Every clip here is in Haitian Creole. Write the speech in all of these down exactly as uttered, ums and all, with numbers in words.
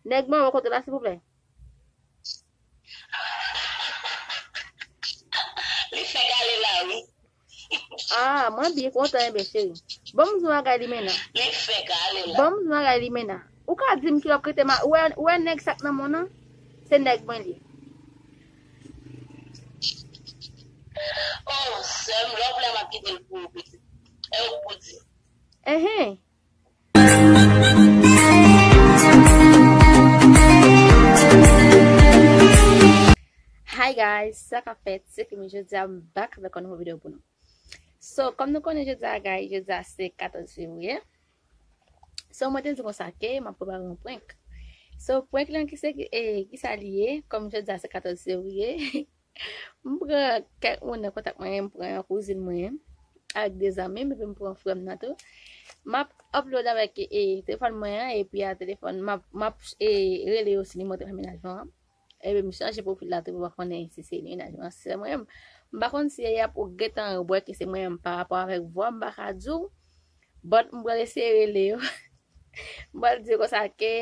Nèg mwen, kote la, silvouplè? Li fèk ale la, wi. Ah, mwen byen kontan, enben, cheri. Ban m di w bagay, Limena. Li fèk ale la. Ban m di w bagay, Limena. Ou ka di m ki lè w ap rete ma-, ou wè, ou wè nèg sa k nan men w nan? Se nèg mwen li ye. Oh, sè m, lè w vle m ap kite l pou ou, pitit. E ou k pou di. Enhen. Hi guys, sa k ap fèt? Se Kimi, jodi a m back avèk yon nouvo videyo pou nou. So, kòm nou konnen jodi a, guys, jodi a se katòz fevriye. So, mwen te di konsa ke m ap prepare yon prank. So, prank lan ki se, eh, ki sa li ye? Kòm jodi a se katòz fevriye, m pran kèk moun nan kontak mwen, m pran yon kouzin mwen, avèk de zanmi m, epi m pran frè m nan tou. M ap upload avèk, eh, telefòn mwen an, epi a telefòn, m ap, m ap, eh, rele yo sou nimewo telefòn menaj mwen an. Epi m chanje pwofil la tou pou m pa konnen si se menaj mwen an, se mwen menm. M pa konn si y ap gentan wè ke se mwen menm pa rapò avèk vwa, m pa ka di w. But m pral eseye rele yo. M pral di yo konsa ke,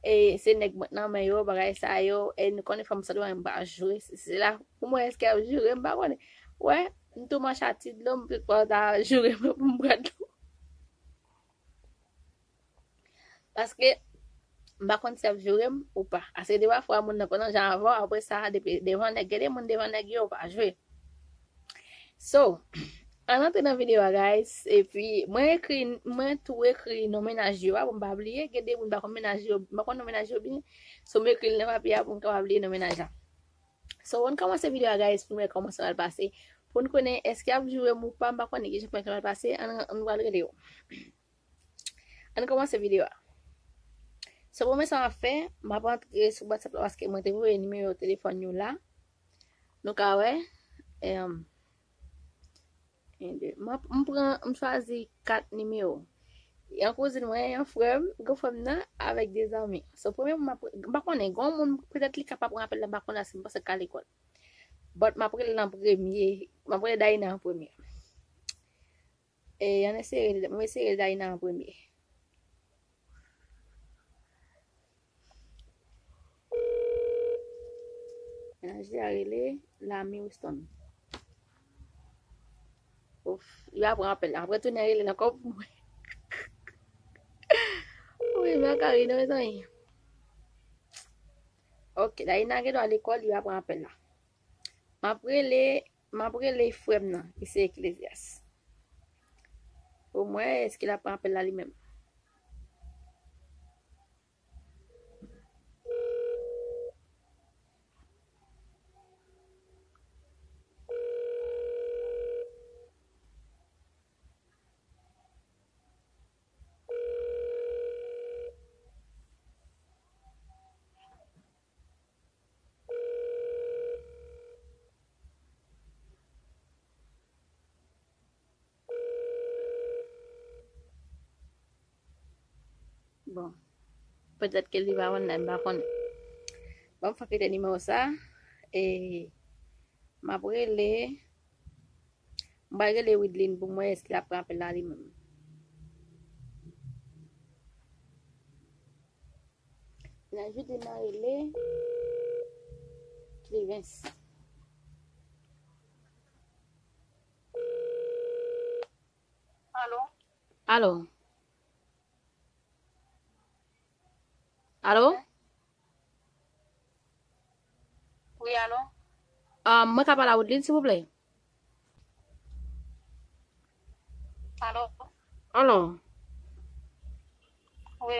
e, se nèg mwen nan men yo, bagay sa yo, e nou konnen fanm Sendomeng m pa joure. Se, se la pou mwen èske y ap joure, m pa konnen. Wè, m tou manch a ti dlo, m pito ta joure mwen pou m pran dlo. Paske m pa konn si y ap joure m ou pa. Paske de fwa moun nan konn jan avè w, apre sa, depi devan nèg, gen de moun devan nèg yo, ou pa jwe. So, ann antre nan videyo a, guys. Epi, mwen ekri, mwen tou ekri non menaj yo a, pou m pa bliye. Gen de moun m pa konn menaj yo, m pa konn non menaj yo byen. So, m ekri l nan papye a pou m kapab li non menaj la. So, ann kòmanse videyo a, guys, pou n wè kòman sa pral pase. Pou n konnen èske y ap joure m ou pa, m pa konnen kijan prank lan pral pase. Ann, ann pral rele yo. Ann kòmanse videyo a. So, premye sa m ap fè, m ap antre sou WhatsApp la paske mwen te voye nimewo telefòn yo la. Nou ka wè, em, en, de. M ap, m pran, m chwazi kat nimewo. Yon kouzin mwen, yon frè m, gran frè m nan, avèk de zanmi. So, premye moun m ap, m pa konnen, gen yon moun, petèt li ka pa pran apèl la, m pa konnen si m panse l ka lekòl. But m ap rele l an premye, m ap rele Daïna an premye. E, ann eseye, m eseye Daïna an premye. Menaj li a rele Lami Winston. Ouf, li va pran apèl la. Apre tounen rele l ankò pou mwen. Wi, m pa ka ri non, mezanmi. Ok, Daïna gen dwa lekòl, li va pran apèl la. M ap rele, m ap rele frè m nan, ki se Ecclesias. Pou m wè èske l ap pran apèl la li menm. Bon, petèt ke li pa online, m pa konnen. Bon, m fè kite nimewo sa, e m ap rele, m pral rele Widline pou m wè èske l ap pran apèl la li menm. Nan jodi nan rele Clevens. Alo? Alo? Alo? Wi, alo? Ah, mwen ka pale a Widline, silvouplè? Alo? Alo? Wi.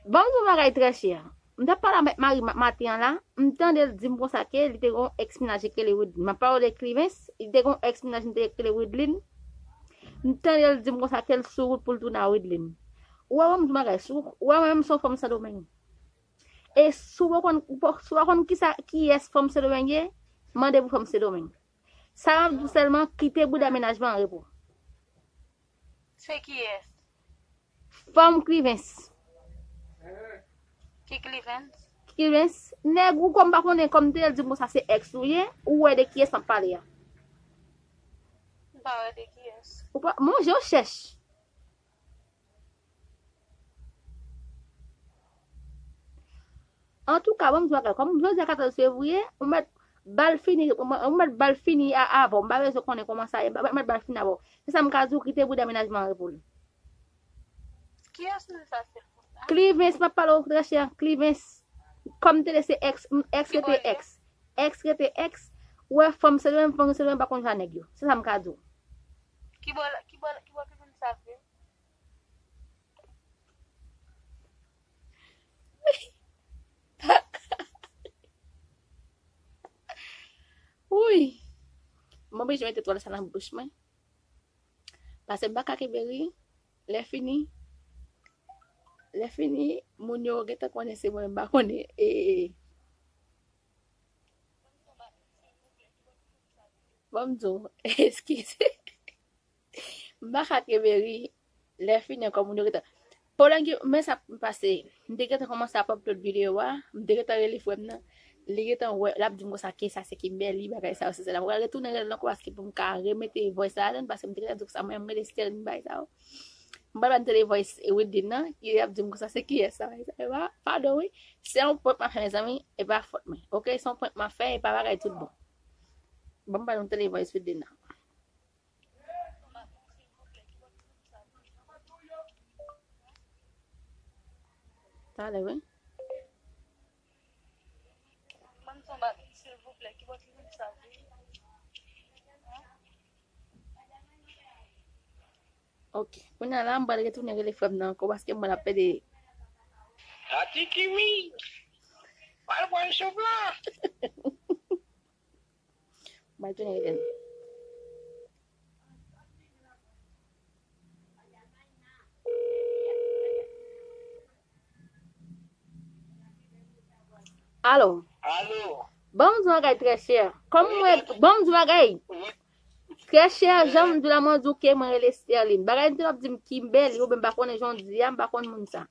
Ban m di w yon bagay trè chè. M t ap pale avèk mari m maten an la, m tande l di m konsa ke li te gen yon èks mennaj ki rele Widline. M ap pale w de Clevens, li te gen yon èks mennaj ki rele Widline. M tande l di m konsa ke l sou wout pou l tounen a Widline. Ou wè, ban m di w yon bagay, si w, ou wè mwen menm se yon fanm Sendomeng. E si w pa konn, si w pa konn kisa, kiyès fanm Sendomeng ye, mande pou fanm Sendomeng. Sa m ap di w sèlman, kite bouda mennaj mwen an repo. Se kiyès? Fanm Clevens. Ki Clevens? Clevens, nèg ou kòm pa konnen kòm te di m konsa se èks ou ye, ou wè de kiyès m ap pale a. M pa wè de kiyès. Ou pa, monje w chèch. Antouka, bon, m di w bagay, kòm jodi a katòz fevriye, ou mèt bal fini, ou mèt bal fini a, avè w. M pa bezwen konnen kòman sa ye, m mèt bal fini avè w. Se sa m ka di w, kite bouda mennaj mwen an repo l. Kiyès moun sa, silvouplè? Clivens, m ap pale w trè chè. Clivens. Kòm te se ex, ex rete ex. Ex rete ex. Ou wè fanm se li menm, fanm se li menm, pa konn jan nèg yo. Se sa m ka di w. Ki bò, ki bò, ki bò Clivens ap viv? Wi. Mwen bezwen mete twal sa nan bouch mwen. Paske m pa ka kenbe ri. Lè fini, lè fini, moun yo gentan konnen se mwen, m pa konnen. E, ban m di w, eskize. M pa ka kenbe ri. Lè fini ankò, moun yo gentan. Pwoblèm ki, men sa k pase. M te gentan kòmanse ap upload videyo a. M te gentan rele frè m nan. Li gentan wè, l ap di m konsa ke sa se Kimberly, bagay sa yo, se sèla. M pral retounen rele l ankò paske pou m ka remete voice la ladann, paske m te gentan di konsa, mwen, m rele Sterline, bagay sa yo. M pral ba n tele voice Widlin nan, ki ap di m konsa, se kiyès sa, bagay sa yo. Pa, padon, wi. Se yon prank m ap fè, mezanmi, e pa fòt mwen. Oke, se yon prank m ap fè, e pa bagay tout bon. Ban m ba nou tele voice Widlin nan. Talè, wi. Ban m son bagay, silvouplè, ki bò ki vin sa, wi? Ok. Kounye a la, m pral retounen rele frè m nan ankò, paske m wè l ap pede. Tati Kimi! Al pran sou plan! M al tounen rele l. Alo. Alo. Ban m di w bagay trè chè. Kòm mwen, ban m di w bagay. Trè chè, jan m di w la, mwen di w ke mwen rele Sterline. Bagay m te ap di m Kimberly, oubyen m pa konnen jan w di a, m pa konn moun sa.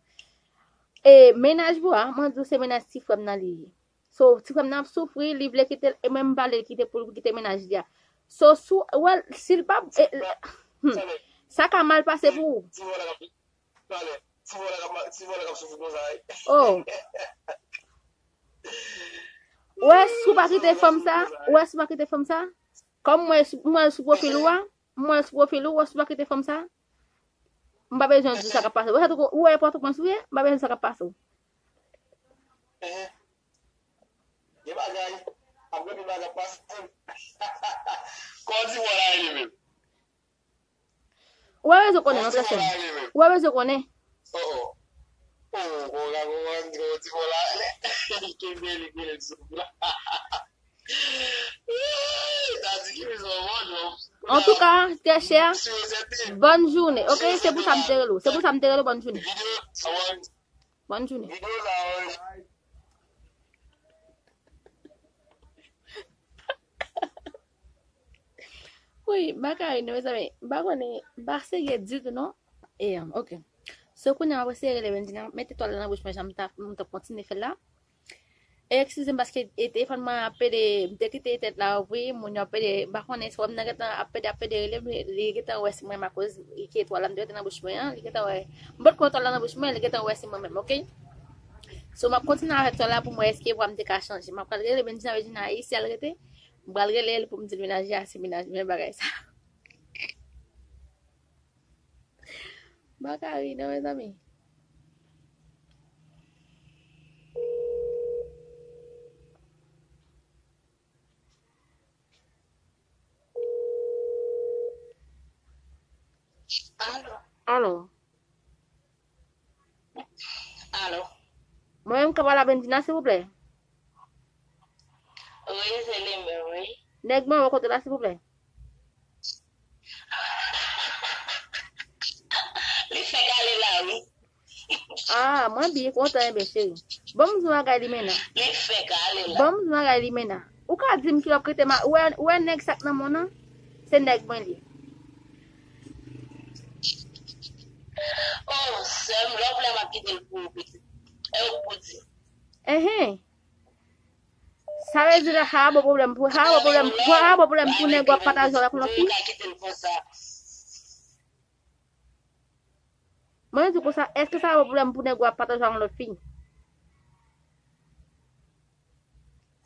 E mennaj pou a, mwen di w se mennaj ti frè m nan li ye. So, ti frè m nan ap soufri, li vle kite l, e mwen m pa vle l kite pou l kite mennaj li a. So, si w, well, si l pa, e, hmm, sa ka mal pase pou ou. Ti vòlè k ap, talè, ti vòlè k ap, ti vòlè k ap soufri konsa, wi. Oh. Ou wè, si w pa kite fanm sa, ou wè, si w pa kite fanm sa, kòm mwen, mwen sou pwofil ou a, mwen sou pwofil ou, ou wè, si w pa kite fanm sa, m pa bezwen di w sa k ap pase w. Ou wè, Pòtoprens ou ye, m pa bezwen di w sa k ap pase w. Gen bagay, ap gen bagay ap pase. Kòman ti vòlè a rele menm? Ou wè rezo konnen non, trè chè. Ou wè rezo konnen. Oh, oh. Oh, konn ka konprann, konn ti vòlè a rele. Kimberly, Kimberly, sou la. Tati Kimi se yon bon nonm. Antouka, trè chè, bòn jounen. Ok, se pou sa m te rele w. Se pou sa m te rele w, bòn jounen. Bòn jounen. Wi, m pa ka ri non, mezanmi. M pa konnen, m pa serye ditou non. E, ok. So, kounye a, m ap eseye rele Bendina, mete twal la nan bouch mwen, jan m t ap, m t ap kontinye fè l la. E, eskize m paske, e, telefòn mwen ap pede, m te kite tèt la ouvri, moun yo ap pede, m pa konnen si w ap nan gentan ap pede, ap pede rele m, li, li gentan wè si mwen menm akoz, li ke twal la m te rete nan bouch mwen an, li gentan wè. M potko twal la nan bouch mwen, li gentan wè si mwen menm, ok? So, m ap kontinye avèk twal la pou m wè èske vwa m te ka chanje. M ap pral rele Bendina, Bendina, si al rete, m pral rele l pou m di l mennaj li a, se mennaj mwen, bagay sa. M pa ka ri non, mezanmi. Alo. Alo. Alo. Mwen menm ka pale a Bendina, silvouplè? Wi, se li menm, wi. Nèg mwen, ou kote la, silvouplè? Li fèk ale la, wi. Ah, mwen byen kontan, enben, cheri. Ban m di w bagay, Limena. Li fèk ale la. Ban m di w bagay, Limena. Ou ka di m kilè w ap kite ma-, ou wè, ou wè nèg sa k nan men w nan? Se nèg mwen li ye. Oh, sè m, lè w vle m ap kite l pou ou, pitit. E ou k pou di. Enhen. Sa vle di la, sa a bon pwoblèm pou, sa a bon pwoblèm, sa a bon pwoblèm pou nèg w ap pataje w ak yon lòt fi? Mwen di konsa, èske sa a bon pwoblèm pou nèg w ap pataje w ak yon lòt fi?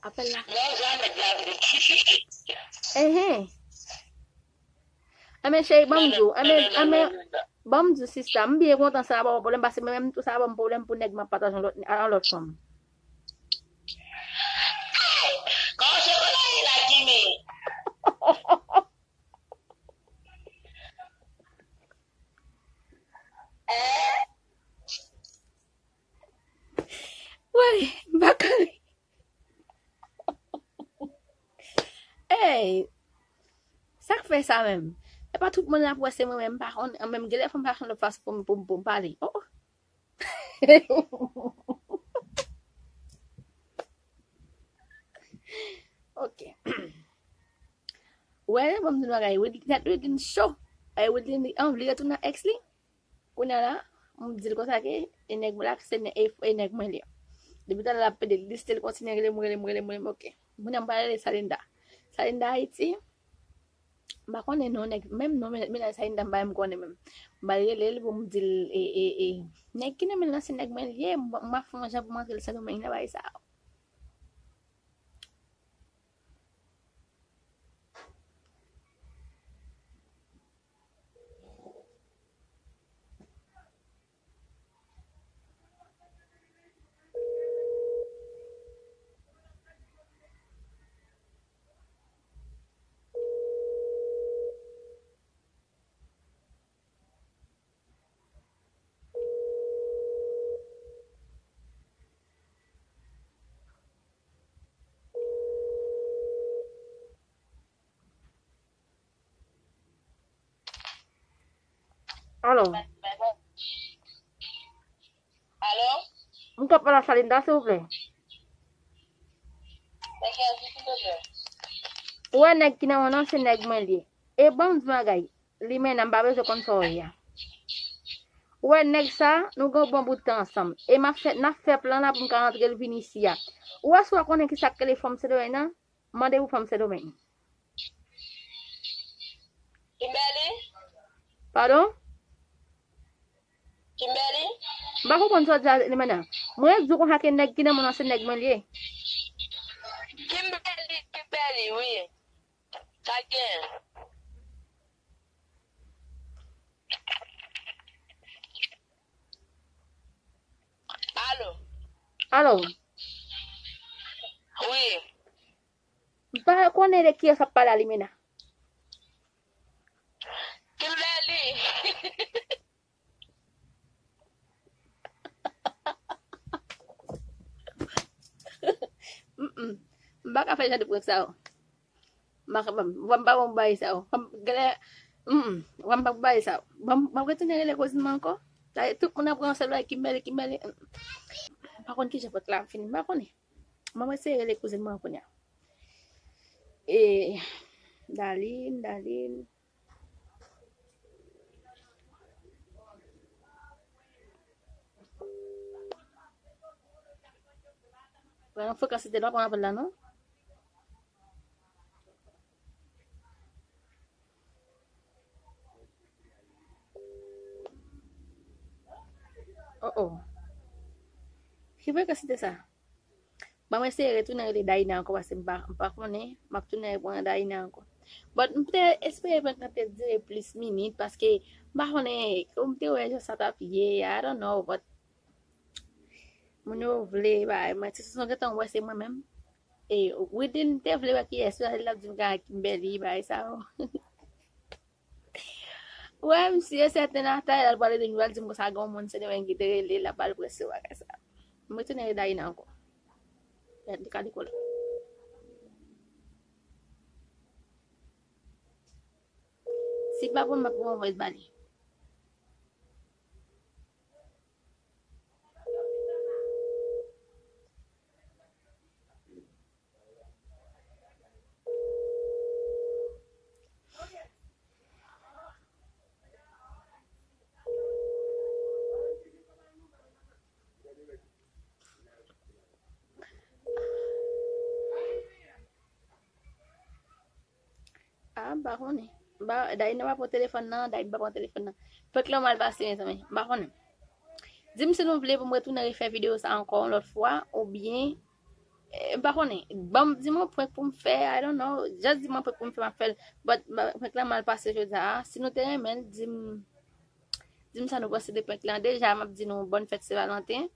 Apèl la. Enhen. Enben, cheri, ban m di w. Enben, enben, ban m di w, sista. M byen kontan sa, pa gen pwoblèm, paske mwen menm tou sa ban m pwoblèm pou nèg m ap pataje yon lòt, yon lòt fanm. Kòman se konn ale la, Kimi? Woy, m pa ka ri. Ey, sa k fè sa menm? E pa tout moun la pou wè se mwen menm, m pa konn, menm genlè fò m chache yon lòt fason pou m, pou m, pou m pale. Oh, oh. Ok. Wè, ban m di nou bagay. Widlin, Widlin cho. Ay, Widlin, li anvi retounen nan ex li. Kounye a la, m di l konsa ke e nèg mwen la, se nè-, e, e nèg mwen li an. Depi talè l ap pede liste, l kontinye rele m, rele m, rele m, rele m, ok. Kounye a m pral rele Salinda. Salinda Ayiti, m pa konnen non nèg, menm non men-, mennaj Salinda m pa menm konnen menm. M pral rele l pou m di l, e, e, e, nèg ki nan men l lan se nèg mwen li ye, m, m ap fè yon jan pou m antre l Sendomeng nan bagay sa yo. Alo. Alo? M ka pale a Salinda, silvouplè? Ou wè nèg ki nan men w nan, se nèg mwen li ye. E ban m di w bagay, Limena, m pa bezwen konn sa w ye a. Ou wè nèg sa, nou gen yon bon bout tan ansanm. E m ap fè, n ap fè plan la pou m ka rantre l vin isi a. Ou wè si w a konnen ki sa k rele fanm Sendomeng nan, mande pou fanm Sendomeng. Kimberly? Padon? Kimberly? M pa konprann sa w di a, Limena. Mwen di w konsa ke nèg ki nan men w nan se nèg mwen li ye. Kimberly, Kimberly, wi. Sa gen? Alo? Alo? Wi. M pa konnen de kiyès w ap pale a, Limena. Kimberly. Mm-mm. M pa ka fè jan de prank sa yo. M pa ka, m pa bon pou bagay sa yo. Genlè, mm-mm. M pa bon pou bagay sa yo. M ap retounen rele kouzin mwen ankò. Sa vle di tout moun ap pran yon sèl bagay, Kimberly, Kimberly. M pa konn kijan prank la ap fini. M pa konnen. M ap eseye rele kouzin mwen kounye a. E, Darline, Darline. Pran yon frekans, se te lòt, pran apèl la, non? Oh, oh. Ki frekans se te sa? Ban m eseye retounen rele Daïna ankò, paske m pa, m pa konnen, m ap tounen reponn Daïna ankò. But m te espere prank lan te dire plis minit, paske m pa konnen, m te wè jan sa t ap ye, I don't know, but moun yo vle bay mwen ti sou son gentan wè se mwen menm. E Widin te vle wè kiyès, l ap di m ka Kimberly bay sa yo. Wè, m si e sèten atay, l pral rele m, l pral di m konsa gen yon moun Sendomeng ki te rele l, l ap al prese bagay sa. M retounen rele Daïna ankò. Li ka dekole. Si l pa pran, m ap pran yon vòys ba li. Ah, m pa konnen. M pa, Daïna pa pran telefòn nan, Daïna pa pran telefòn nan. Prank lan mal pase, mezanmi. M pa konnen. Di m si nou vle pou m retounen refè videyo sa ankò yon lòt fwa, oubyen Eh, m pa konnen. Ban m, di m yon prank pou m fè, I don't know. Just di m yon prank pou m fè, m ap fè l. But, ma- prank la mal pase jodi a. Si nou te renmen l, di m, di m sa nou panse de prank la. Deja, m ap di nou bòn fèt Sen Valanten.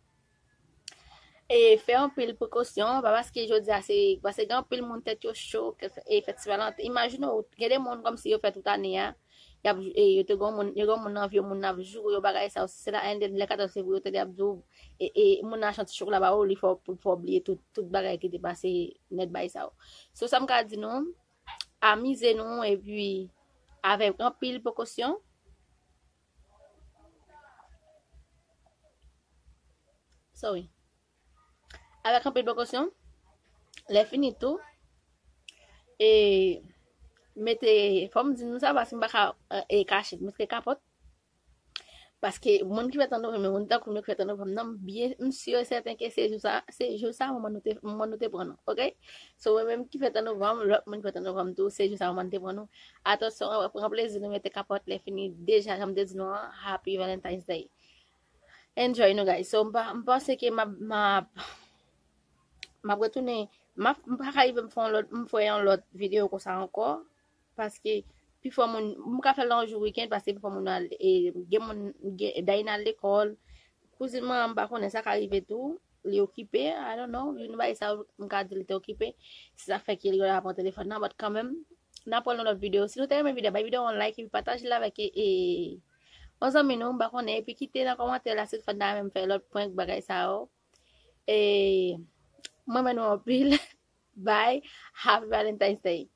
E fè anpil prekosyon, pa paske jodi a se, paske gen anpil moun tèt yo cho, ke fè- e fèt Sen Valanten. Imajine w, gen de moun kòmsi yo fè tout ane a, y ap, e yo te gen moun, yo gen moun nan vi yo, moun nan ap joure yo bagay sa yo, se la, and then, lè katòz fevriye, yo tande y ap di w, e, e moun nan chante chokola ba ou, li fè w, pou, pou w bliye tout, tout bagay ki te pase nèt bay sa yo. So, sa m ka di nou, amize nou, epi avèk anpil prekosyon. Sorry. Avèk anpil prekosyon, lè fini tou, e mete, fò m di nou sa, paske m pa ka, e, e kache, mete kapòt. Paske moun ki fèt an novanm, moun tankou m yo ki fèt an novanm, nan, m byen, m si e sèten ke se jou sa, se jou sa, manman nou te, manman nou te pran nou, oke? So, mwen menm ki fèt an novanm, lòt moun ki fèt an novanm tou, se jou sa, manman nou te pran nou. Atansyon, pran plezi nou mete kapòt, lè fini, deja, jan m te di nou an, Happy Valentine's Day. Enjoy nou, guys. So, m pa, m panse ke m ap, m ap, m ap retounen, m ap, m pa ka rive m fè yon lòt, m fè yon lòt videyo konsa ankò, paske pifò moun, m ka fè l yon jou weekend, paske pifò moun al, e, gen moun, gen, Dayna al lekòl, kouzin mwen an, m pa konnen sa ka rive tou, li okipe, I don't know, youn bay sa, m ka di li te okipe, se sa k fè ke li pa pran telefòn nan, but kanmenm, n a pran yon lòt videyo. Si nou te renmen videyo, bay videyo yon like, epi pataje l avèk, e, e, yon zanmi nou, m pa konnen, epi kite nan kòmantè la si w ta renmen m fè lòt prank bagay sa yo. E, mwen renmen nou anpil. Bye. Happy Valentine's Day.